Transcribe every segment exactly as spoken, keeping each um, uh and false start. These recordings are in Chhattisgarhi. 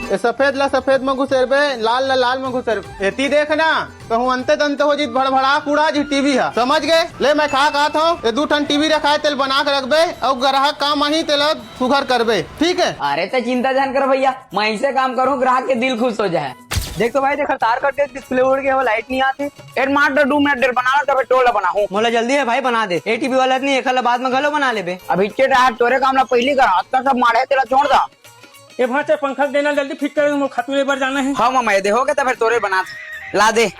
ए सफेद ला सफेद म घुसेरबे, लाल ला लाल म घुसेरबे। एती देख ना, कहूँ अंते तंते हो जीत, भड़भड़ा कूड़ा जी टीवी ह, समझ गे? ले मैं खा कहत हूँ, ए दू ठन टीवी रखाए, तेल बना के रखबे, अउ ग्राहक काम आही तेला सुघर करबे, ठीक है? अरे ते चिंता झन कर भैया, मैं ऐसे काम करूँ ग्राहक के दिल खुश हो जाए। देख तो भाई, देख तार कट गए, डिस्प्ले उड़ गया, वो लाइट नहीं आती। एड मार दो, दो मिनट देर बना ला, तबे टोला बनाहूँ। मोला जल्दी है भाई, बना दे। ए टीवी वाला नहीं, एखर ला बाद में घलो बना लेबे। अभी चेट यार, तोरे काम ला पहली करा, अतना सब माड़े तेला छोड़ दा। ए भांचे, पंखा के देना जल्दी फिट कर, मोर खातू ले बर जाना है। हाँ मामा, ये दे हो गया, तो फिर तोरे बना ला दे।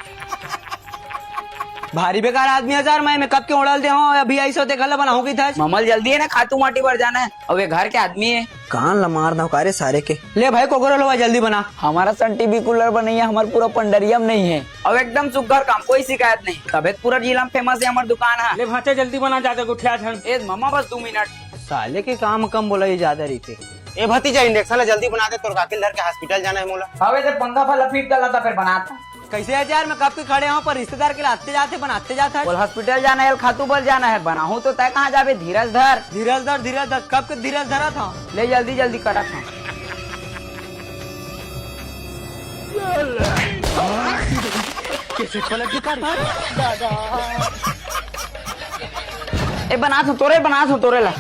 भारी बेकार आदमी है यार, मैं, मैं कब के उड़ल दे हूँ, अभी आई सो ते घलो बनाहूँ की था। ममल जल्दी है ना, खातू माटी बर जाना है, अब ये घर के आदमी है। कान ला मार दो कारे सारे के। ले भाई कोकरो लोवा जल्दी बना। हमारा सन टीवी कूलर बनैया हमार पूरा पंडरियम नहीं है। अब एकदम सुग्घर काम, कोई शिकायत नहीं। तबे त पूरा जिला में फेमस है हमार दुकान है। ले भांचे जल्दी बना, ज्यादा गोठिया झन। ए मामा बस दो मिनट। साले के काम कम बोला ये ज्यादा रहिथे। ए भतीजा, इंजेक्शन ला जल्दी बना दे, तोर काकी ल धर के हॉस्पिटल जाना है मोला। हवे ते पंखा फला फिट कर ला, त फिर बनाता। कैसे है यार, मैं कब के खड़े हूँ, पर रिश्तेदार के लाते जाते बनाते जाता है। बोल हॉस्पिटल जाना है, खातू बर जाना है, बनाहूँ तो तय कहाँ जाबे, धीरज धर। धीरज धर, धीरज धर, कब के धीरज धरा था। ले जल्दी जल्दी करा था। ए बना तू तोरे, बना तू तोरे ला।